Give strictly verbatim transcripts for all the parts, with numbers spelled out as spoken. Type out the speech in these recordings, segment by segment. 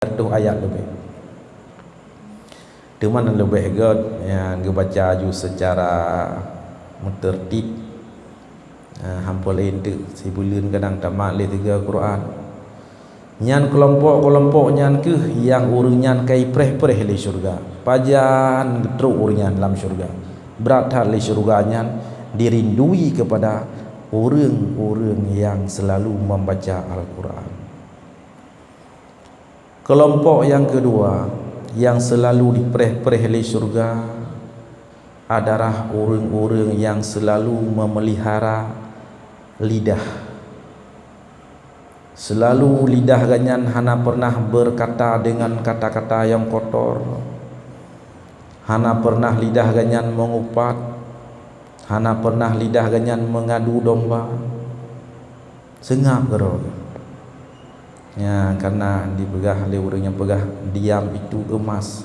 reutôh ayat leubeh. Teuma leubeh gét nyang geubaca aju seucara meuteurtib. Ah, hampa lé eunteuk sibuleuen kadang tamat lé tiga Quran. Nyan keulompok-keulompok nyan kheueh nyang ureuëng nyan ka ipreh-preh lé syeuruga. Pajan geutrok ureuëng nyan lam syeuruga. Brat that lé syeuruga nyan dirindui keupada ureuëng-ureuëng nyang seulalu membaca Al-Quran. Keulompok nyang keudua nyang seulalu dipreh-preh lé syeuruga adalah ureuëng-ureuëng nyang seulalu memelihara lidah. Seulalu lidah geuhnyan hana peureunah beukata deungon kata-kata nyang kotor. Hana peureunah lidah geuhnyan meungupat. Hana peureunah lidah geuhnyan meungadu domba. Seungab keudroe. Ya, karena dipeugah lé ureuëng nyang peugah, "Diam itu emas."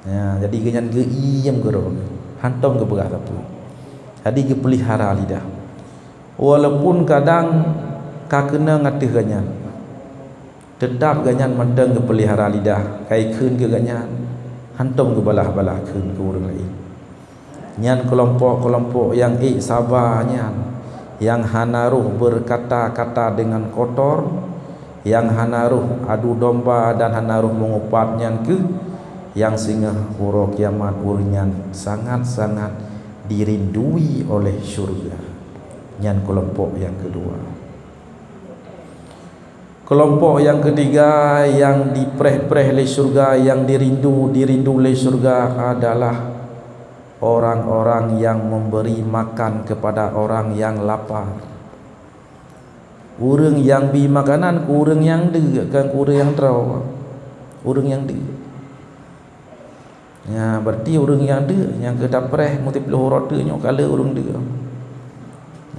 Ya, jadi geuhnyan geuiem keudroe. Hántom geupeugah sapeue. Jadi geupeulihara lidah. Walaupun kadang ka keunong ateueh geuhnyan, teutab geuhnyan mantong geupeulihara lidah, ka ikheun keu geuhnyan, hántom geubalah-balah kheun keu ureuëng laén. Nyan keulompok-keulompok nyang ék saba nyan, nyang hana roh beukata-kata deungon kotor, nyang hana roh adu domba dan hana roh meungupat nyan kheueh nyang singoh uroe kiamat ureuëng nyan sangat-sangat dirindui oleh syeuruga. Nyan keulompok nyang keudua. Keulompok nyang keutiga nyang dipreh-preh lé syeuruga, nyang dirindu, dirindu lé syeuruga adalah orang-orang nyang memberi makan kepada orang nyang lapar. Ureuëng nyang bi makanan keu ureuëng nyang deuk, kon keu ureuëng nyang droe. Ureuëng nyang deuk. Ya, berarti ureuëng nyang deuk nyang ka tapreh meusiploh uroe teuk nyoe ka le ureuëng deuk.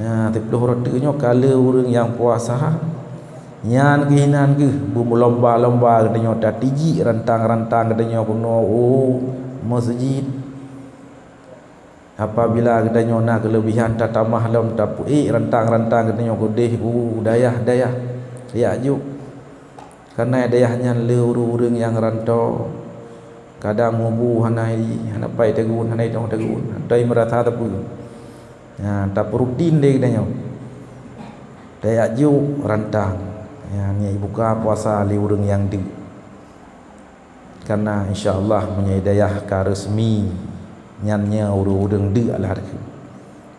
Ya, siploh uroe teuk nyoe ka le ureuëng nyang puasa. Nyan keuh inan kheueh beumeulomba-lomba geutanyoe tatijik rantang-rantang geutanyoe keunoe u meuseujid. Apabila geutanyoe na keuleubihan, tatamah lom tapeuék rantang-rantang geutanyoe keudeh u dayah-dayah. Yak juk. Kareuna dayah nyan le ureuëng-ureuëng nyang rantô, kadang mubu hana i, hana pai teugun, hana itong teugun, hana pai meurasa sapeue. Nyan tapeurutin lé geutanyoe. Tayak juk rantang. Nyan, nyan ibuka puasa lé ureuëng nyang deuk. Kareuna insya Allah meunyoe dayah ka resmi, nyan nyoe ureuëng-ureuëng deuk lah.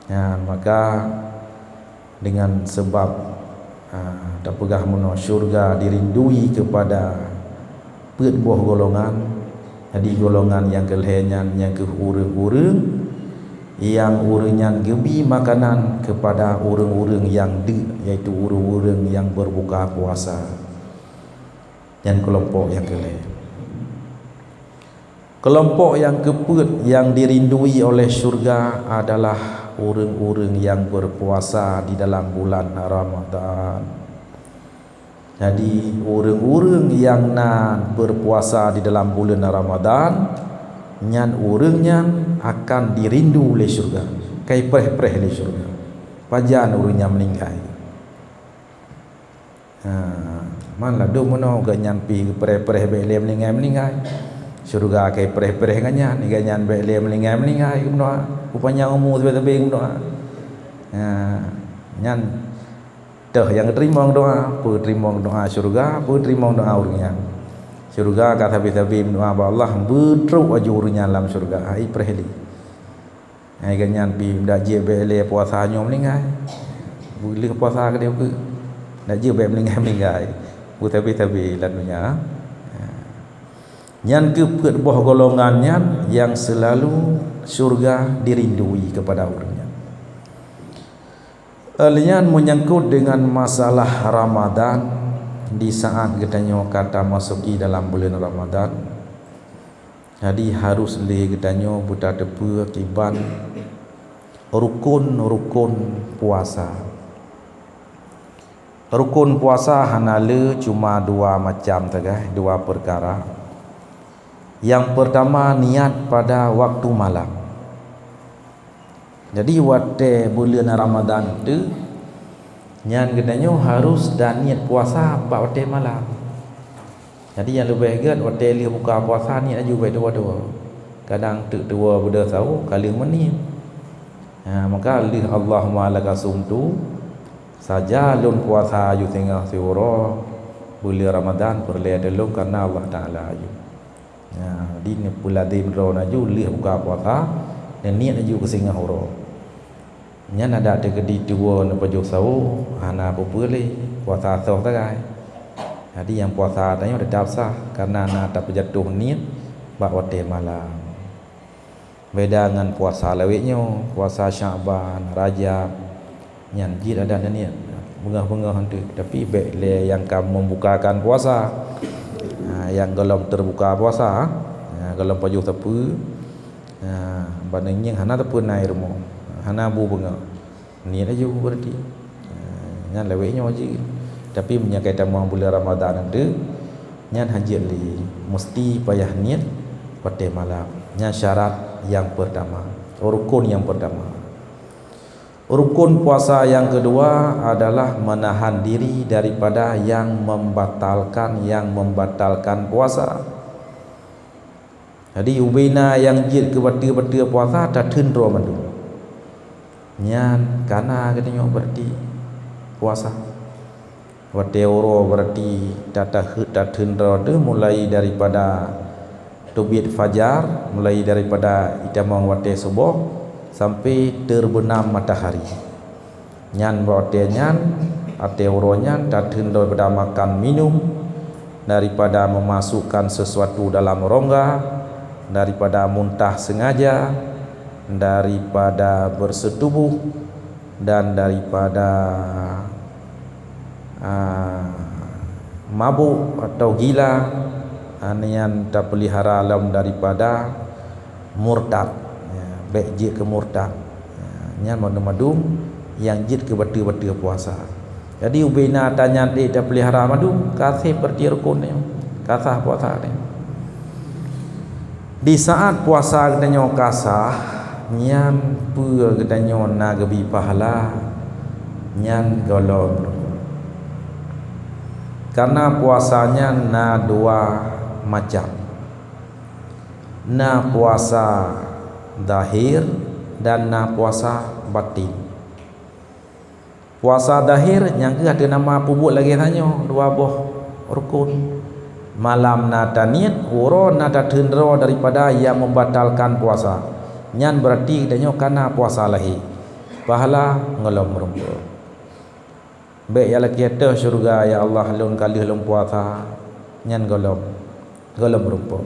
Nyan, maka dengan sebab, ha, tapeugah meunoe syeuruga dirindui keupada peuet boh golongan. Jadi golongan nyang keulhée nyan nyang kheueh ureuëng-ureuëng nyang ureuëng nyan geubi makanan keupada ureuëng-ureuëng nyang deuk, yaitu ureuëng-ureuëng nyang beureubuka puasa. Nyan keulompok nyang keulhée. Keulompok nyang keupeuet nyang dirindui oleh syeuruga adalah ureuëng-ureuëng nyang beureupuasa di dalam bulan Ramadhan. Jadi, ureuëng-ureuëng nyang na beureupuasa di dalam bulan Ramadhan, nyan ureuëng nyan akan dirindu lé syeuruga, ka ipreh-preh lé syeuruga. Pajan ureuëng nyan meuninggai. Ha, man ladôm meunoe geuhnyan pih geupreh-preh bék lé meuninggai-meuninggai. Syeuruga ka ipreh-preh geuhnyan, geuhnyan bék lé meuninggai-meuninggai, meudoá. Peupanyang umu sabé-sabé meudoá. Ha, nyan toh nyang geuteurimong doá, peuteurimong doá syeuruga, peuteurimong doá ureuëng nyan. Syeuruga ka sabé-sabé meudoá bak Allah, beutrok laju ureuëng nyan lam syeuruga, ha, ipreh lé. Hai geuhnyan pih dak jeuet bék lé puasa nyoe meuninggai. Beuleueh puasa keudeh ukeue. Dak jeuet bék meuninggai-meuninggai. Beutabi-tabi lam donya. Nyan kheueh peuet boh golongan nyan nyang seulalu syeuruga dirindui keupada ureuëng nyan. Lheueh nyan meunyangkot deungon masalah Ramadhan, di saát geutanyoe ka tamasuki dalam buleuen Ramadhan, jadi harôh lé geutanyoe beutateupeue kiban rukon-rukon puasa. Rukon puasa hana le cuma dua macam sagai, dua peukara. Nyang peurtama, niat pada waktu malam. Jadi, watée buleuen Ramadhan teuk, nyan geutanyoe harôh daniet puasa bak watée malam. Jadi nyang leubeh gét watée lheueh buka puasa niet laju bék tuwoe-tuwoe. Kadang teuk tuwoe beudôh sawoe ka lheueh meuniet. Ha, maka lheueh Allahumma laka sumtu, saja lôn puasa laju singoh siuroe buleuen Ramadhan peureulée teulông kareuna Allah Taala laju. Ha, jadi neupeulazem droe laju lheueh buka puasa, neuniet laju keu singoh uroe. Nyan adak teukeudi tuwoe neupajoh sawoe, hana peue-peue lé, puasa soh sagai. Jadi nyang puasa tanyoe teutap sah, kareuna na tapeujatoh niet bak watée malam. Beda ngon puasa lawét nyoe, puasa Syakban, Rajab, nyan jeuet adak neuniet beungoh-beungoh teuk, tapi bék lé nyang ka membukakan puasa. Ha, nyang gohlom teubuka puasa, ha, gohlom pajoh sapeue, ha, ban nyan hana sapeue na i rumoh, hana bu beungoh. Niet laju berarti. Ha, nyan lawét nyoe jeuet. Tapi meunyoe ka tamong buleuen Ramadhan teuk, nyan hana jeuet lé, meusti payah niet watée malam. Nyan syarat nyang peurtama, rukon nyang peurtama. Rukon puasa nyang keudua adalah menahan diri daripada nyang membatalkan, nyang membatalkan puasa. Jadi ubena nyang jeuet keu bateue-bateue puasa tatheun droe mandum. Nyan ka na geutanyoe berarti puasa. Watée uroe berarti tata-, tatheun droe teuh mulai daripada teubiet fajar, mulai daripada itamong watée suboh sampai terbenam matahari. Nyan bak watée nyan, watée uroe nyan tatheun daripada makan minum, daripada memasukkan sesuatu dalam rongga, daripada muntah sengaja, daripada bersetubuh, dan daripada, ah, mabuk atau gila, ah, nyan tapeulihara lom daripada murtad. Ya, bék jeuet keu murtad. Ya, nyan mandum-mandum nyang jeuet keu bateue-bateue puasa. Jadi ubena tanyan ék tapeulihara mandum, ka sép berarti rukon nyoe, ka sah puasa nyoe. Di saat puasa geutanyoe ka sah, nyan peue geutanyoe na geubi pahala, nyan gohlom. Karena puasa nyan na dua macam. Na puasa zahir dan na puasa batin. Puasa zahir nyang geuh ateueh nama peubuet lagée tanyoe dua boh rukon. Malam na taniet, uroe na tatheun droe daripada nyang membatalkan puasa. Nyan berarti geutanyoe ka na puasa lahé. Pahala gohlom meurumpok. Bék ya lakée teuh syeuruga, "Ya Allah, lôn ka lheueh lôn puasa." Nyan gohlom, gohlom meurumpok.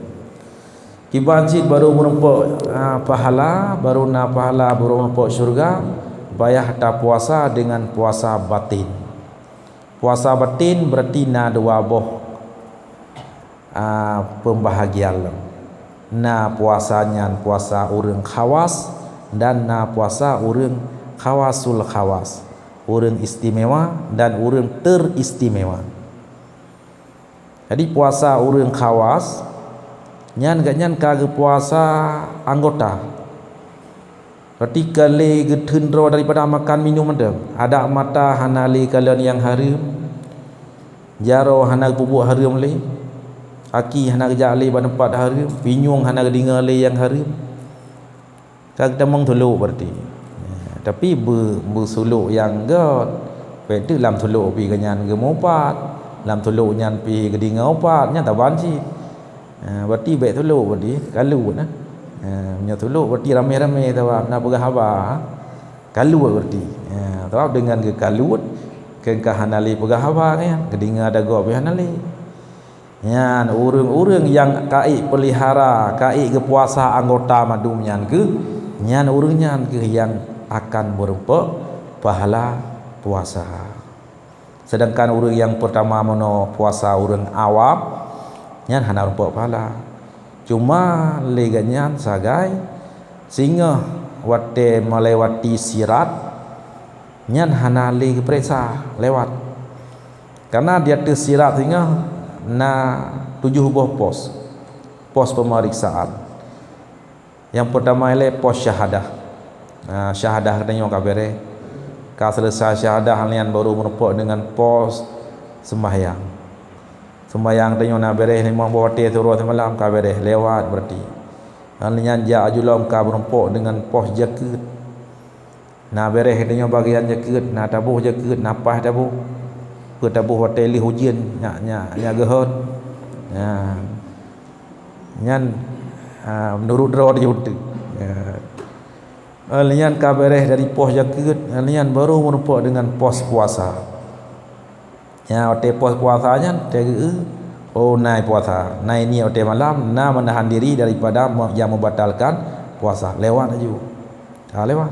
Kiban cit barô meurumpok, ah, pahala, barô na pahala, barô meurumpok syeuruga, payah tapuasa deungon puasa batin. Puasa batin berarti na dua boh, ah, pembahagian lom. Na puasa nyan puasa ureuëng khawas dan na puasa ureuëng khawasul khawas, ureuëng istimewa dan ureuëng teristimewa. Jadi puasa ureuëng khawas nyan gobnyan ka geupuasa anggota. Berarti ka lé geutheun droe daripada makan minum mantong. Adak mata hana lé kalon nyang hareuem, jaroe hana geupeubuet hareuem lé, aki hana geujak lé bak teumpat hareuem, pinyueng hana geudeungoe lé nyang hareuem. Ka geutamong tulok berarti. Ya, tapi beu-, beusulok nyang göt. Bék teuk lam tulok pih gobnyan geumeuupat, lam tulok nyan pih geudeungoe upat, nyan taban cit. Ha, berarti bék tulok berarti, kalut, nah. Ha, meunyoe tulok berarti ramé-ramé sabab na peugah haba. Kalut berarti. Ha, sabab deungon geukalut, keu ka hana lé peugah haba nyan, geudeungoe dagoe pih hana lé. Nyan ureuëng-ureuëng nyang ka ék peulihara, ka ék geupuasa anggota mandum nyan kheueh, nyan ureuëng nyan kheueh nyang akan meurumpok pahala puasa. Sedangkan ureuëng nyang peurtama meunoe puasa ureuëng awam, nyan hana meurumpok pahala. Cuma lé gobnyan sagai singoh watée melewati sirat, nyan hana lé geupeuriksa lewat. Karena di ateueh sirat singoh na tujoh boh pos, pos peumeriksaan. Nyang peurtama ilée pos syahadah. Nah, syahadah geutanyoe ka bereh. Ka seuleusoe syahadah nyan baru meurumpok deungon pos seumbahyang. Seumayang tanyoe na bereh limong boh watée, siuroe simalam ka bereh, lewat berarti. Nyan jak aju lom ka meurumpok deungon pos jakeuet. Na bereh tanyoe bagian jakeuet, na taboh jakeuet, na paih taboh. Peue taboh watée lheueh ujeuen, nyak, nyak, nyak geuhon. Nyan, nyan, ha, meunurot droe jih. Ya. Nyan ka bereh dari pos jakeuet, nyan baru meurumpok deungon pos puasa. Ya, watée pos puasa nyan, watée geu-, oh, na puasa. Na niet watée malam, na menahan diri daripada me-, yang membatalkan puasa. Lewat laju. Ha, lewat.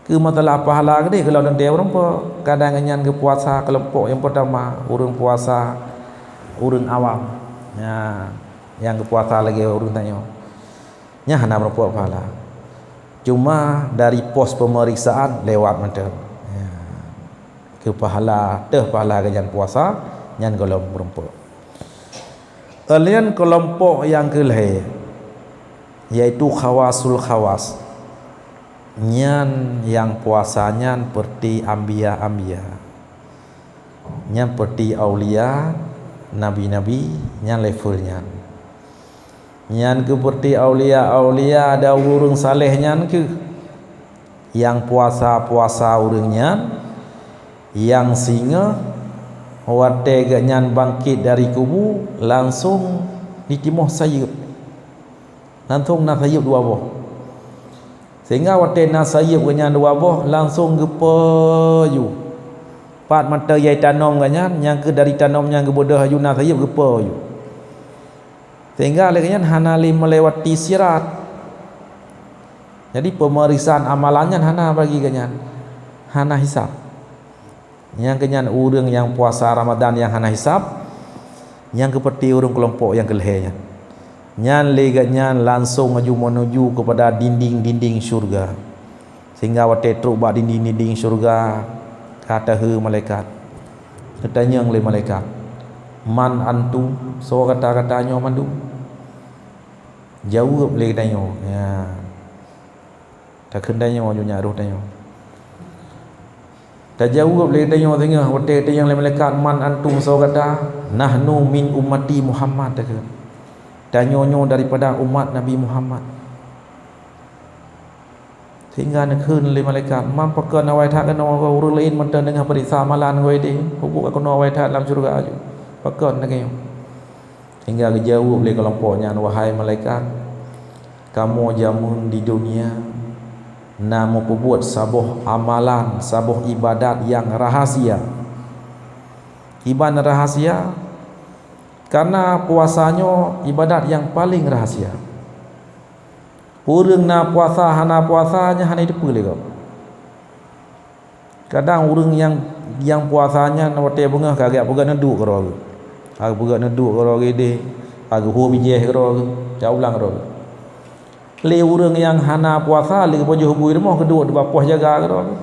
Keu masalah pahala keudeh, kalau dan dia meurumpok, kadang nyan geupuasa kelompok nyang pertama, ureuëng puasa, ureuëng awam. Ya, nyang geupuasa lagée ureuëng tanyoe. Nyan hana meurumpok pahala. Cuma dari pos pemeriksaan lewat mantong. Ya. Keu pahala, teuh pahala geuhnyan puasa, nyan gohlom meurumpok. Laén kelompok nyang keulhée, yaitu khawasul khawas. Nyan nyang puasa nyan peureuti ambia-ambia. Nyan peureuti aulia, nabi-nabi, nyan level nyan. Nyan keuh peureuti aulia-aulia dan ureuëng saleh nyan keuh. Nyang puasa-puasa ureuëng nyan, nyang singoh watée geuhnyan bangkét dari kubu, langsong jitimoh sayeuep. Langsong na sayeuep dua boh. Sehingga watée na sayeuep geuhnyan dua boh, langsong geupeue aju. Pat mantong nyang tanom geuhnyan, nyang keuh dari tanom nyan geubeudôh aju na sayeuep geupeue aju. Sehingga lé geuhnyan hana lé melewati sirat. Jadi, pemeriksaan amalan nyan hana bagi geuhnyan. Hana hisab. Nyang keuh nyan ureuëng nyang puasa Ramadan nyang hana hisab, nyang keuh peureuti ureuëng kelompok nyang keulhée nyan. Nyan lé geuhnyan langsong aju meunuju keupada dinding-dinding syeuruga. Sehingga watée trok bak dinding-dinding syeuruga, ka teuheu malaikat. Geutanyong lé malaikat, "Man antum?" Soe gata-gata nyoe mandum? Jaweueb lé geutanyoe, ya. Takheun tanyoe, ju nyak roh tanyoe. Tajaweueb lé tanyoe singoh watée tanyong lé malaikat, "Man antum?" Soe gata? "Nahnu min ummati Muhammad," takheun. "Tanyoe nyoe daripada umat Nabi Muhammad." Sehingga neukheun lé malaikat, "Man pakon awai that keunoe ureuëng laén mantong deungon peuriksa amalan goe deh? Hubuk keunoe awai that lam syeuruga aju. Pakon lagée nyoe?" Sehingga geujaweueb lé kelompok nyan, "Wahai malaikat, kamoe jameun di dunia na meupeubuet saboh amalan, saboh ibadat nyang rahasia." Iban rahasia, karena puasa nyoe ibadat nyang paleng rahasia. Ureuëng na puasa, hana puasa, nyan hana jiteupeue lé gob. Kadang ureuëng nyang, nyang puasa nyan watée beungoh ka geujak peugét neuduek keudroe geuh. Ka peugét neuduek keudroe geuh deh, ka geuhue bijéh keudroe geuh, jak ulang keudroe geuh. Lé ureuëng nyang hana puasa, lé geupajoh bui rumoh geuduek di bak pos jaga keudroe geuh.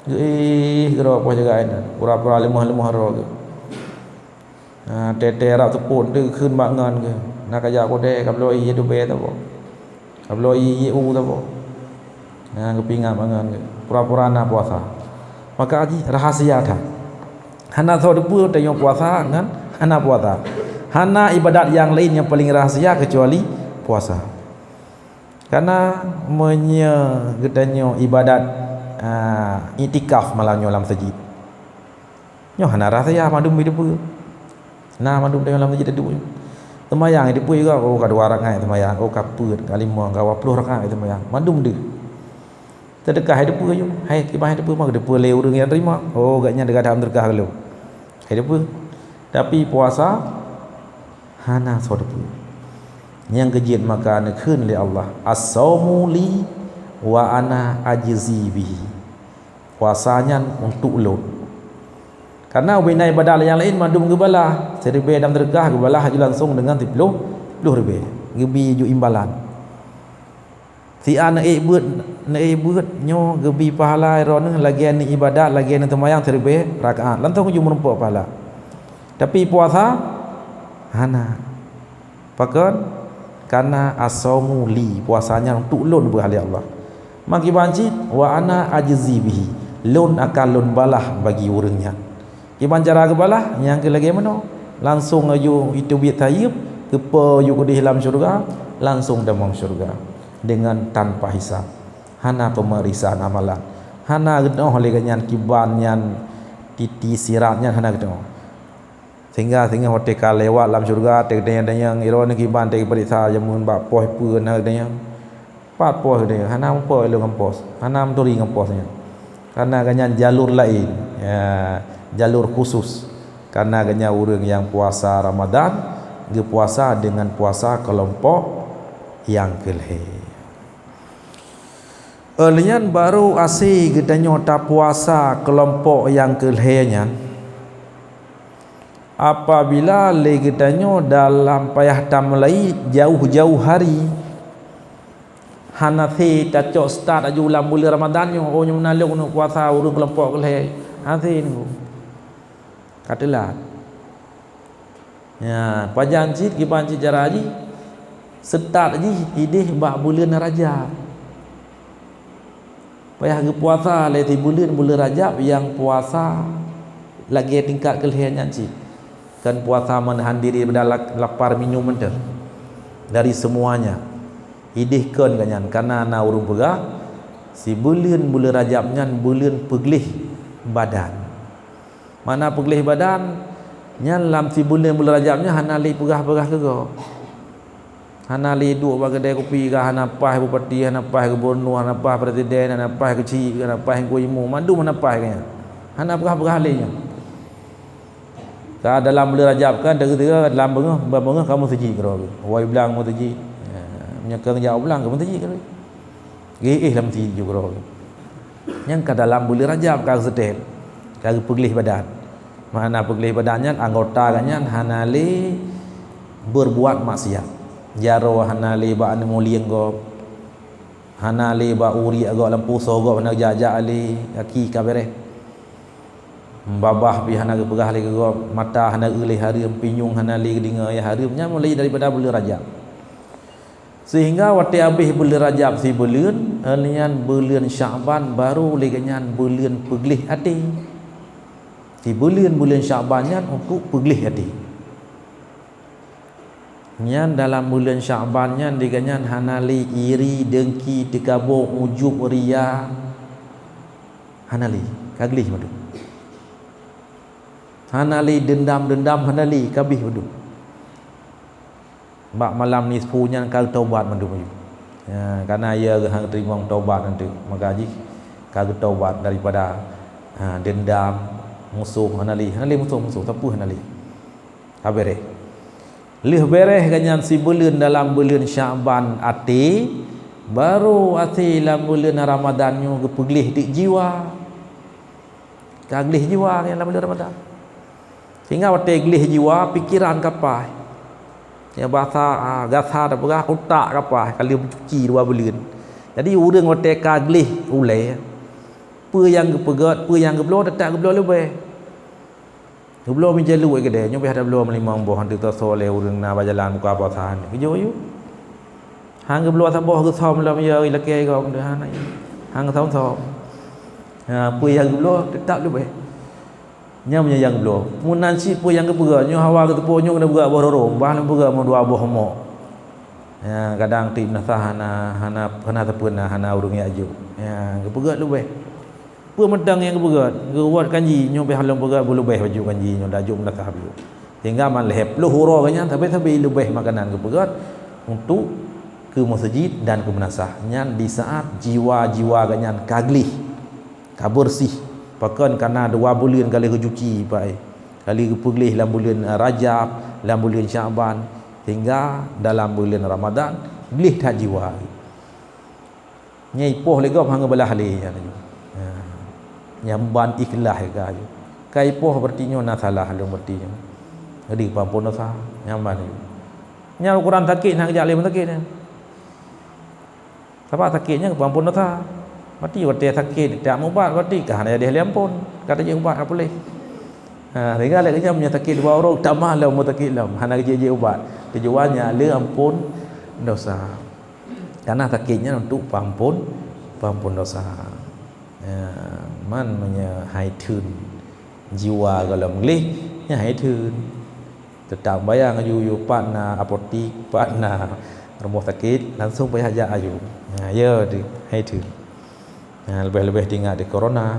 Geuéh keudroe pos jaga nyan, pura-pura leumoh-leumoh keudroe geuh. Ha, tée-tée rab seupôt teuh kheun bak ngon geuh, "Na kajak keudée, kabloe ié tubée saboh. Kabloe ié u saboh." Ha, geupingat bak ngon geuh, pura-pura na puasa. Maka jih rahasia that. Hana soe teupeue tanyoe puasa ngon hana puasa. Hana ibadat nyang laén nyang paleng rahasia keucuali puasa. Karena meunyoe geutanyoe ibadat, a, iktikaf malam nyoe lam masjid, nyoe hana rahasia, mandum jiteupeue. Na mandum tanyoe lam masjid taduek nyoe. Seumayang jiteupeue juga, oh, ka dua rakaat seumayang, oh, ka peuet, ka limong, ka dua ploh rakaat seumayang. Mandum deuh. Seudeukah jiteupeue ju, hai kiban jiteupeue, maka jiteupeue lé ureuëng nyang teurimong. Oh, gobnyan teugadang seudeukah geuh. Jiteupeue. Tapi puasa, hana soe teupeue. Nyang keujeuet maka neukheun lé Allah, "As-saumu li wa ana ajzi bihi." Puasa nyan untuk lôn. Karena ubena ibadat nyang laén mandum geubalaih, siribée lam seudeukah geubalaih aju langsong deungon siploh, siploh ribée. Geubi ju imbalan. Si A neuék beuet, neuék beuet nyoe geubi pahala droeneuh lagée neuibadat, lagée neuseumayang siribée rakaat, langsong ju meurumpok pahala. Tapi puasa hana. Pakon? Karena as-saumu li, puasa nyan untuk lôn beuh lé Allah. Maka kiban cit, wa ana ajzi bihi, lôn akan lôn balaih bagi ureuëng nyan. Kiban cara geubalah, nyang keu lagée meunoe. Langsong laju jiteubiet sayeuep, geupo laju keudeh lam syeuruga, langsong tamong syeuruga deungon tanpa hisab. Hana peumeriksaan amalan. Hana geutu'oh lé geuhnyan kiban nyan titi sirat nyan hana geutu'oh. Sehingga singoh watée ka lewat lam syeuruga, teudeungoe-deungoe droeneuh kiban teupeuriksa jameun bak poh peue na geuhnyan. Pat poh geuhnyan, hana meupo ilée ngon pos, hana meuturi ngon pos nyan. Karena geuhnyan jalur laén, ya, jalur khusus. Karena geuhnyan ureuëng nyang puasa Ramadan, geupuasa deungon puasa keulompok nyang keu lhée. Lheueh nyan barô asai geutanyoe tapuasa keulompok nyang keu lhée nyan, apabila lé geutanyoe dalam payah tameulai jauh-jauh hari, hana sé tacok start laju lam buleuen Ramadan nyoe, oh, nyoe meunan lôn keuneuk puasa ureuëng keulompok keu lhée, hana sé nunggu. Ka teulat. Ya, pajan cit kiban cit cara jih, start jih ideh bak buleuen Rajab. Payah geupuasa lé sibuleuen buleuen Rajab nyang puasa lagée tingkat keu lhée nyan cit. Kan puasa menahan diri daripada la-, lapar minum mantong. Dari semuanya. Ideh kon geuhnyan, karena na ureuëng peugah, sibuleuen buleuen Rajab nyan buleuen peugleh badan. Makna peugleh badan, nyan lam sibuleuen buleuen Rajab nyan hana lé peugah-peugah keu gob. Hana lé duek bak keudè kupi kah, hana paih bupati, hana paih gubunur, hana paih presiden, hana paih keuchik, hana paih teungku imum, mandum hana paih geuhnyan. Hana peugah-peugah lé nyan. Ka dalam buleuen Rajab kan, teuka-teuka lam beungoh, ban beungoh ka meuseujid keudroe geuh. Wai blang meuseujid. Ya, meunyoe keu jak blang ka meuseujid keudroe. Geuéh lam meuseujid ju keudroe geuh. Nyan ka dalam buleuen Rajab ka geuseutét, ka geupeugleh badan. Makna peugleh badan nyan, anggota geuhnyan hana lé beurbuat maksiat. Jaroe hana lé bak aneuk mulieng gob, hana lé bak uriek gob, lam pusoe gob hana jak-jak lé, gaki ka béréh. Babah pih hana geupeugah lé keu gob, mata hana eu lé hareuem, pinyueng hana lé geudeungoe nyang hareuem, nyan mulai daripada buleuen Rajab. Sehingga watée habéh buleuen Rajab sibuleuen, nyan buleuen Syakban barô lé geuhnyan buleuen peugleh até. Sibuleuen buleuen Syakban nyan untuk peugleh até. Nyan dalam buleuen Syakban nyan di geuhnyan hana lé iri, dengki, teukaboe, ujub, ria. Hana lé, ka gleh mandum. Hana lé dendam-dendam, hana lé, ka abéh mandum. Bak malam nisfu nyan ka geutobat mandum laju. Ya, karena ia geuhang teurimong tobat nanti. Maka jih ka geutobat daripada, ha, dendam, musoh, hana lé, hana lé musoh-musoh, sapeue hana lé. Ka béréh. Lheueh béréh geuhnyan sibuleuen dalam buleuen Syakban até, barô até lam buleuen Ramadan nyoe geupeugleh teuk jiwa. Ka gleh jiwa nyan lam buleuen Ramadan. Sehingga watée gleh jiwa, pikeran ka paih. Ya, basa, ah, gasa tapeugah utak ka paih, ka lheueh meucuci dua buleuen. Jadi, ureuëng watée ka gleh ulée, peue nyang geupeugét, peue nyang geubloe, teutap geubloe leubeh. Geubloe meujalu keudeh, nyoe pih tabloe meulimong boh, han teutosoe lé ureuëng na bak jalan buka puasa nyan. Geujok yue. Han geubloe saboh geusöm lom, ya, ilakée gob, hana. Han geusöm-söm. Ha, peue nyang geubloe, teutap leubeh. Nyan meunyoe nyang geubloe. Meunan cit peue nyang geupeugét, nyoe hawa geuteupeue nyoe keuneuk peugét boh roro, bah lom peugét meudua boh mok. Ya, kadang tieb meunasah hana, hana, hana sapeue na, hana ureuëng jak jok. Ya, geupeugét leubeh. Peue mantong nyang geupeugét, geuwot kanji, nyoe pih lom peugét beuleubeh baju kanji nyoe, dak jok meunasah beuh. Sehingga man lhée ploh uroe geuhnyan sabe-sabe leubeh makanan geupeugét untuk keu meuseujid dan keu meunasah. Nyan di saat jiwa-jiwa geuhnyan ka gleh, ka beureuséh. Pakon kana dua buleuen ka lheueh geucuci, pai. Ka lheueh geupeugleh lam buleuen, eh, Rajab, lam buleuen Syakban, sehingga dalam buleuen Ramadan gleh that jiwa. Nyang ipoh lé gob hana geubalah lé nyan laju. Ha. Nyang ban ikhlas ka laju. Ka ipoh berarti nyoe na salah lôn berarti nyoe. Jadi geupampon dosa. Nyan ban laju. Nyan ukuran sakét hana geujak lé rumah sakét nyan. Sabab sakét nyan geupampon dosa. Berarti watée sakét tak meuubat, berarti ka hana jadeh lé ampon. Ka tajak ubat ka puléh. Ha, sehingga lé nyan meunyoe sakét dua uroe tamah lom sakét lom, hana geujak-jak ubat. Tujuan nyan lé ampon dosa. Karena sakét nyan untuk peuampon, peuampon dosa. Ya, man meunyoe hai theun jiwa gohlom gleh, nyan hai theun. Teutap bayang aju, aju pat na apotik, pat na rumoh sakét, langsong payah jak aju. Ha, ya, di, hai tu. Ha, leubeh-leubeh teuingat di corona.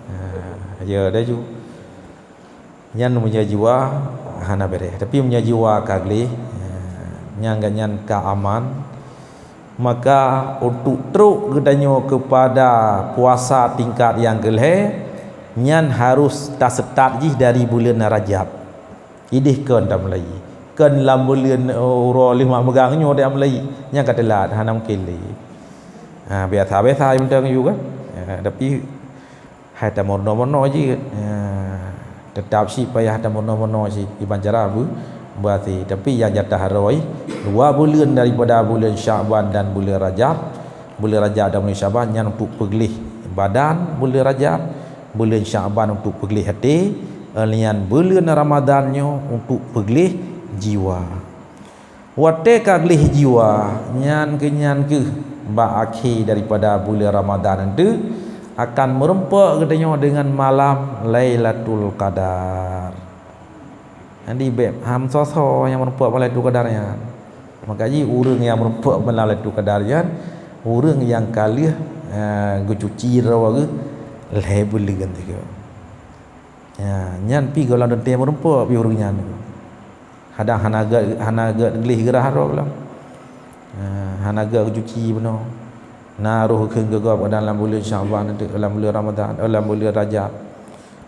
Ha, ya, dah ju. Nyan meunyoe jiwa hana bereh, tapi meunyoe jiwa ka gleh, ha, nyan gobnyan ka aman. Maka untuk trok geutanyoe keupada puasa tingkat nyang keulhèe, nyan harus taseutôt jih dari buleuen Rajab. Idéh kon tamulai. Kon lam buleuen uroe lheueh mat meugang nyoe tamulai. Nyang ka teulat, hana mungken lé. Ha, biasa-biasa mantong ju kan. Ha, tapi hai tameurunoe-meurunoe jeuet. Ha, teutap cit payah tameurunoe-meurunoe cit. Iban cara beu-, beuaté. Tapi nyang jatah roh, dua buleuen daripada buleuen Syakban dan buleuen Rajab. Buleuen Rajab dan buleuen Syakban nyan untuk peugleh badan, buleuen Rajab, buleuen Syakban untuk peugleh até, nyan buleuen Ramadan nyoe untuk peugleh jiwa. Watèe ka gleh jiwa, nyan keuh, nyan keuh bak akhé daripada buleuen Ramadan teuh akan meureumpok geutanyoe deungon malam Lailatul Qadar. Jadi bèk ham soe-soe nyang meureumpok malam Lailatul Qadar nyan. Maka jih ureueng nyang meureumpok malam Lailatul Qadar nyan, ureueng nyang ka lheueh, eh, geucuci droe geuh lhèe buleuen teuh. Ya, nyan pih gohlom teuntèe meureumpok pih ureueng nyan. Kadang hana gèt, hana gèt gleh geurah droe gohlom. Ya, hana gèt geucuci bunoe. Na roh kheun keu gob kadang lam buleuen Syakban, lam buleuen Ramadan, eh, lam buleuen Rajab.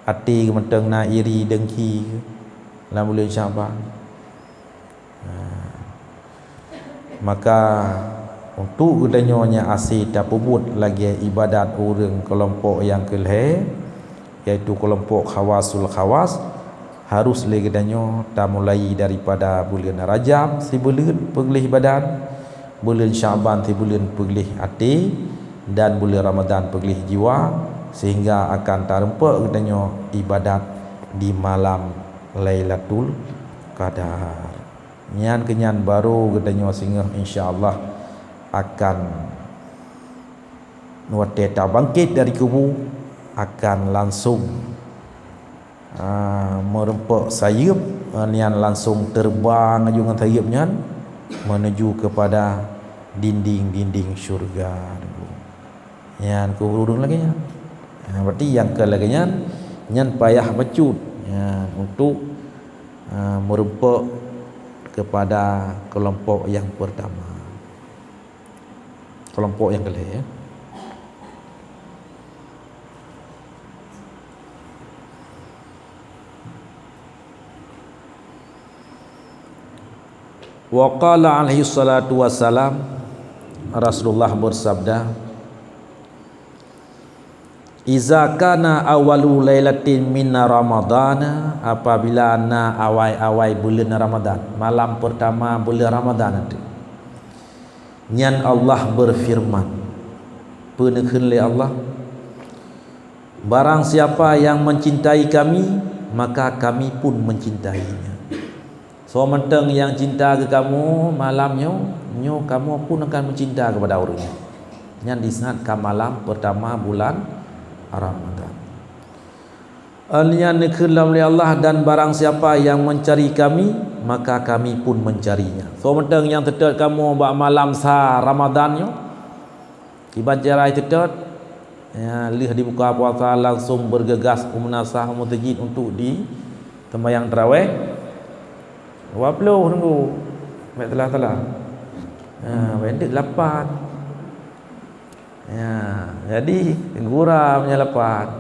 Até geuh mantong na iri, dengki lam buleuen Syakban. Ha. Maka, untuk geutanyoe nyang hase tapeubuet lagèe ibadat ureueng keulompok nyang keulhèe, yaitu keulompok khawasul khawas, harus lé geutanyoe tamulai daripada buleuen Rajab sibuleuen peugleh badan, buleuen Syakban sibuleuen peugleh até, dan buleuen Ramadan peugleh jiwa, sehingga akan tareumpok geutanyoe ibadat di malam Lailatul Qadar. Nyan keuh nyan barô geutanyoe singoh, insya Allah, akan watèe tabangkét dari kubu, akan langsong, ah, meureumpok sayeuep, ah, nyan langsong teureubang aju ngon sayeuep nyan meunuju keupada dinding-dinding syeuruga. Nyan keuh ureueng lagèe nyan. Ha, berarti nyang keu lagèe nyan, nyan payah bacut, nyan untuk, ha, meureumpok keupada keulompok nyang peurtama. Keulompok nyang keulhèe, ya. Wa qala alaihi salatu wassalam, Rasulullah bersabda, "Iza kana awwalu lailatin min Ramadana," apabila na awai-awai buleuen Ramadan, malam peurtama buleuen Ramadan teuh, nyan Allah beufeureuman, peue neukheun lé Allah, "Barang siapa yang mencintai kami, maka kami pun mencintainya." Soe mantong nyang cinta keu kamoe malam nyoe, nyoe kamoe pun akan meucinta keupada ureueng nyan. Nyan disaat ka malam peurtama bulan Ramadan. Nyan neukheun lom lé Allah, "Dan barang siapa yang mencari kami, maka kami pun mencarinya." Soe mantong nyang seutôt kamoe bak malam sa Ramadan nyoe, kiban cara seutôt, ya, lheueh dibuka puasa langsong bergegas u meunasah u meuseujid untuk di seumayang tarawèh. Dua ploh teungku, bèk salah-salah. Ya, bèk deuek lapan. Ya, jadi gura meunyoe lapan.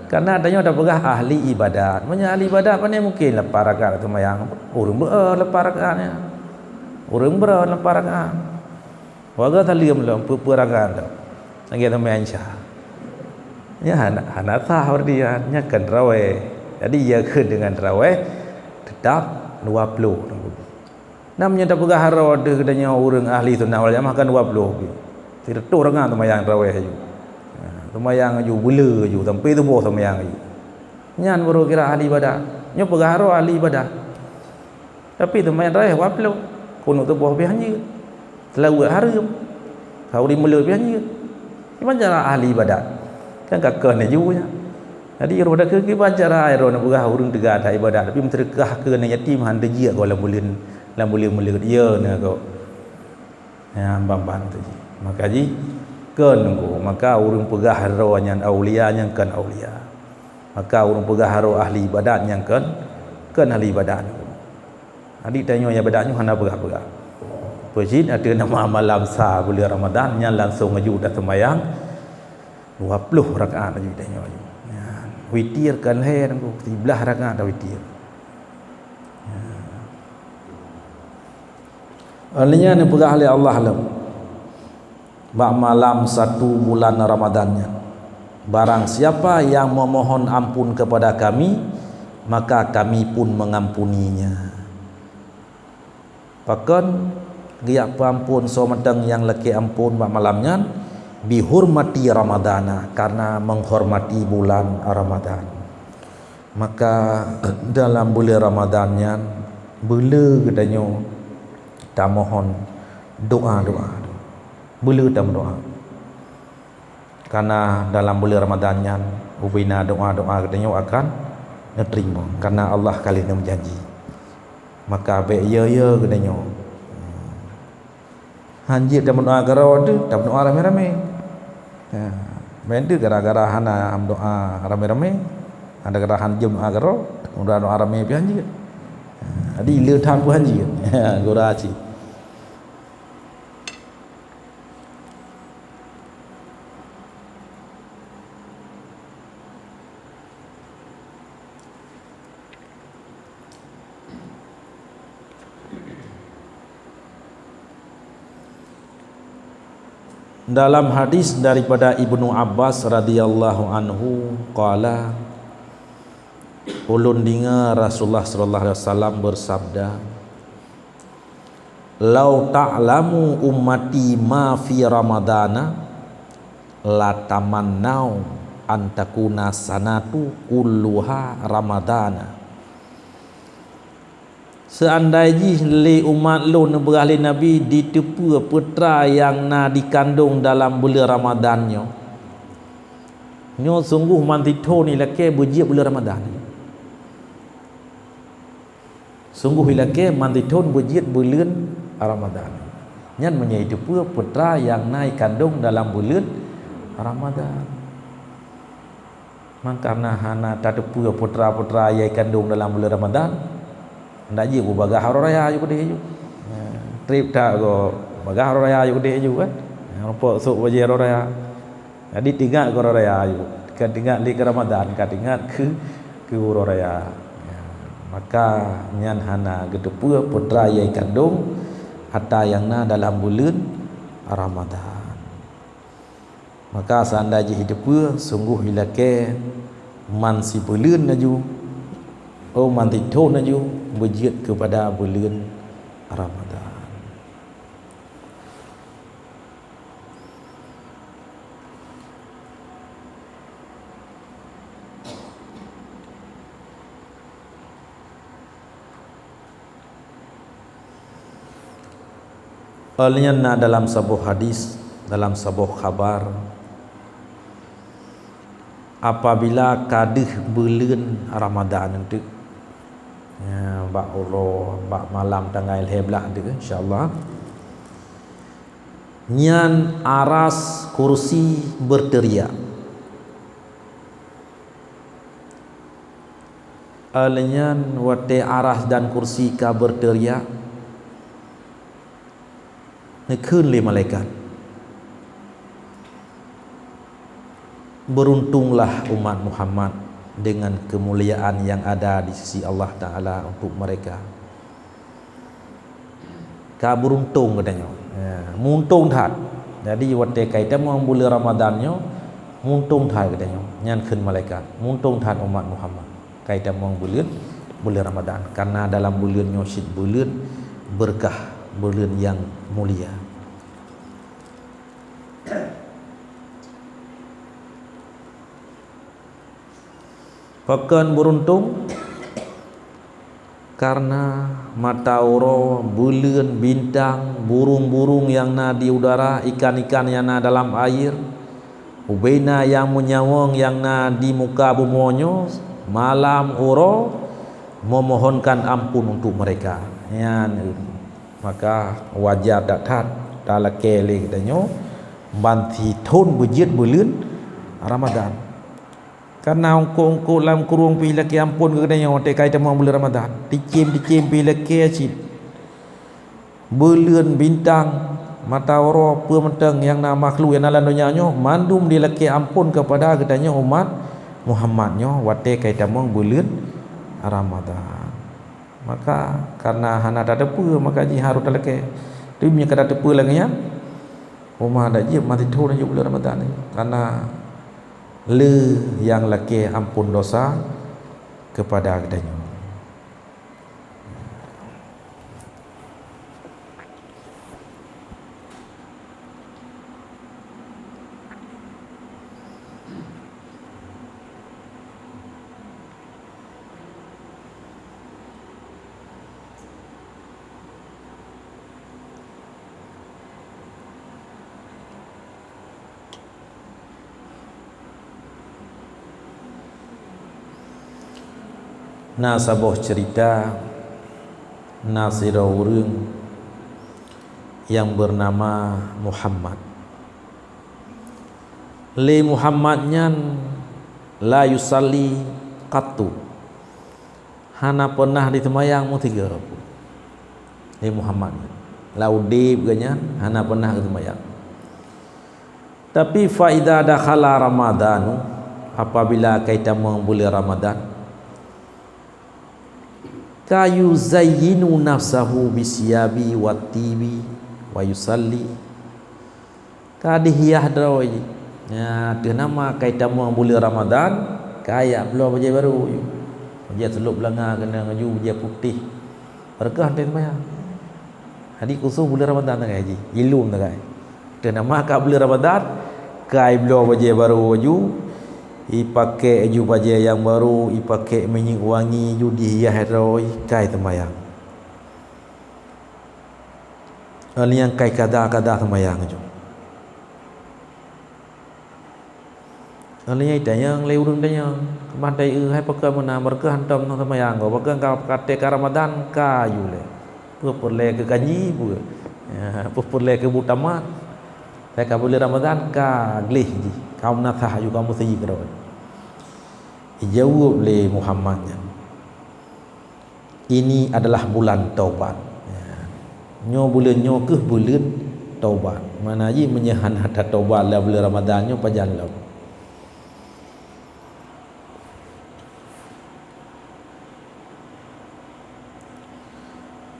Karena tanyoe tapeugah ahli ibadat. Meunyoe ahli ibadat, pane mungken lapan rakaat seumayang. Ureueng beu-, eh, lapan rakaat nyan. Ureueng beu-, lapan rakaat. Warga saleuem lom, peue-peue rakaat lom. Lagèe seumayang Isya. Nyan hana, hana sah berarti nyan. Nyan kon tarawèh. Jadi, ya kheun deungon tarawèh, teutap dua ploh. Nah, meunyoe tapeugah harôh deuh geutanyoe ureueng ahli sunnah wal jamaah kan dua ploh pih. Sireutôh rakaat seumayang tarawèh aju. Ha, seumayang aju, beuleu aju, sampoe suboh seumayang aju. Nyan baru kira ahli ibadat. Nyoe peugah harôh ahli ibadat. Tapi seumayang tarawèh dua ploh. Kunut suboh pih hanjeuet. Seulaweuet hareuem. Khauri meuleuet pih hanjeuet. Kiban cara ahli ibadat. Kan ka keuh neujue nyan. Jadi, ureuëng pada keu kiban cara droe neupeugah ureuëng teuga that ibadat, tapi meuseudeukah keu aneuk yatim han teujeuet goe lam buleuen, lam buleuen-buleuen, iya na goe. Nyan ban-ban tu jih. Maka jih kon nunggu, maka ureuëng peugah droe nyan aulia, nyan kon aulia. Maka ureuëng peugah droe ahli ibadat, nyan kon, kon ahli ibadat. Adik tanyoe nyang beudak nyoe hana peugah-peugah. Peue cit ateueh nama malam sa buleuen Ramadhan nyan langsong aju taseumayang dua ploh rakaat aju tanyoe aju. Nyan, witir kan lhèe nangku, siblaih rakaat tawitir. Nyan. Lheueh nyan neupeugah lé Allah lom. Bak malam satu bulan Ramadhan nyan, barang siapa yang memohon ampun kepada Kami, maka Kami pun mengampuninya. Pakon geujak peuampon soe mantong nyang lakèe ampon bak malam nyan? Bihurmati Ramadhana, karena menghormati bulan Ramadhan. Maka dalam buleuen Ramadhan nyan, beuleu geutanyoe tamohon doa-doa. Beuleu tameudoa. Karena dalam buleuen Ramadhan nyan, ubena doa-doa geutanyoe akan neuteurimong, karena Allah ka lheueh neumeujanji. Maka bèk yo-yo geutanyoe. Han jeuet tameudoa keudroe teuh, tameudoa ramé-ramé. Ya, meunan teuh gara-gara hana meudoa ramé-ramé, gara-gara han jeuet meudoa keudroe, meudoa-doa ramé pih han jeuet. Ya, jadi le that pih han jeuet. Ya, gura cit. Dalam hadis daripada Ibnu Abbas radhiyallahu anhu, qala, ulôn deungoe Rasulullah sallallahu alaihi wasallam beusabda, "Lau ta'lamu ummati ma fi Ramadana, latamannau an takuna sanatu kulluha Ramadana." Seandai jih lé umat lôn neupeugah lé Nabi jiteupeue peue teuma nyang na jikandong dalam buleuen Ramadhan nyoe, nyoe sunggoh mantithon ilakèe beujeuet buleuen Ramadhan. Sunggoh ilakèe mantithon beujeuet buleuen Ramadhan. Nyan meunyoe jiteupeue peue teuma nyang na jikandong dalam buleuen Ramadhan. Maka na hana tateupeue peue teuma-peue teuma nyang jikandong dalam buleuen Ramadhan, ndak jeuet beubagaih uroe raya aju keudeh aju. Ya, trép that goe bagaih uroe raya aju keudeh aju kan. Ya, rumpok sôk bajèe uroe raya. Jadi teuingat keu uroe raya aju. Ka teuingat lé keu Ramadhan, ka teuingat keu, keu uroe raya. Ya, maka nyan hana geuteupeue peue teuma nyang jikandong ata nyang na dalam buleuen Ramadhan. Maka seandai jih jiteupeue, sunggoh ilakèe man sibuleuen aju, oh, mantithon aju beujeuet keupada buleuen Ramadhan. Lheueh nyan na dalam saboh hadis, dalam saboh khabar, apabila ka deuh buleuen Ramadhan nyan teuk, ya, bak uroe, bak malam tanggai lhèe blah teuk, insya Allah, nyan aras kursi beuteuriak. Lheueh nyan watèe aras dan kursi ka beuteuriak, neukheun lé malaikat, "Beruntunglah umat Muhammad dengan kemuliaan yang ada di sisi Allah Ta'ala untuk mereka." Ka beuruntung geutanyoe. Ya, muntông that. Jadi watèe ka itamong buleuen Ramadhan nyoe, muntông that geutanyoe. Nyan kheun malaikat, muntông that umat Muhammad ka itamong buleuen, buleuen Ramadhan. Karena dalam buleuen nyoe cit buleuen beureukat, buleuen nyang mulia. Pakon beuruntung? Karena mata uroe, buleuen, bintang, burung-burung nyang na di udara, ikan-ikan nyang na dalam air, Ubena nyang meunyawöng nyang na di muka bumoe nyoe malam uroe memohonkan ampôn untuk mereka. Nyan, maka wajar that-that talakée lé geutanyoe ban sithon beujeuet buleuen Ramadhan. Kareuna eungkôt-eungkôt lam kurong pih lakée ampôn keu geutanyoe watée ka itamong buleuen Ramadhan. Cicém-cicém pih lakée cit. Buleuen, bintang, mata uroe, peue mantong nyang na makhluk nyang na lam donya nyoe, mandum dilakée ampôn keupada geutanyoe umat Muhammad nyoe watée ka itamong buleuen Ramadhan. Maka, kareuna hana tateupeue, maka jih harôh talakée. Tapi meunyoe ka tateupeue lagée nyan, uma dak jeuet mati thon aju buleuen Ramadhan nyoe. Kareuna le nyang lakée ampôn dosa keupada geutanyoe. Na saboh ceurita, na sidroe ureuëng nyang beunama Muhammad. Lé Muhammad nyan la yusalli qattu, hana peunah jiseumayang meusigoe pun. Lé Muhammad nyan, lam udeb geuh nyan hana peunah geuseumayang. Tapi fa idza dakhala Ramadanu, apabila ka itamong buleuen Ramadhan, ka yuzayyinu nafsahu bisiyabi wa tibi wa yusalli. Ka dihias droe jih. Nya, teuh nama ka itamong buleuen Ramadhan, ka ijak bloe bajée barô ju. Bajée sulôb beulanga keunong ju, bajée putéh. Barokah teuh seumayang. Jadi khusos buleuen Ramadhan sagai jih, ilôn sagai. Teuh nama ka buleuen Ramadhan, ka ibloe bajée barô ju, ipaké ju bajée nyang barô, ipaké minyeuk wangi ju, dihias droe, ka iseumayang. Nyan ka ikada-kada seumayang ju. Nyan itanyong lé ureuëng tanyong, keumah tai eu hai pakon meunan, barokah hantom ngon seumayang gob, pakon ka, ka teuka Ramadhan ka ju lé. Peue peureulée keu kanji peue? Ya, peue peureulée keu buet tamat? Hai ka buleuen Ramadhan ka gleh jih, ka meunasah ju, ka meuseujid keudroe. Ijaweueb lé Muhammad nyan. Ini adalah bulan taubat. Ya. Nyoe buleuen nyoe keuh buleuen taubat. Mana jih meunyoe hana tatobat lam buleuen Ramadhan nyoe pajan lom.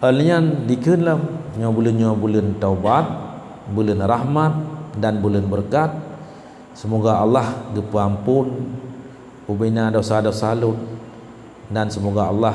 Nyan dikheun lom, nyoe buleuen nyoe buleuen taubat, buleuen rahmat dan buleuen beureukat. Seumoga Allah geupeuamphon ubena dosa-dosa lôn dan seumoga Allah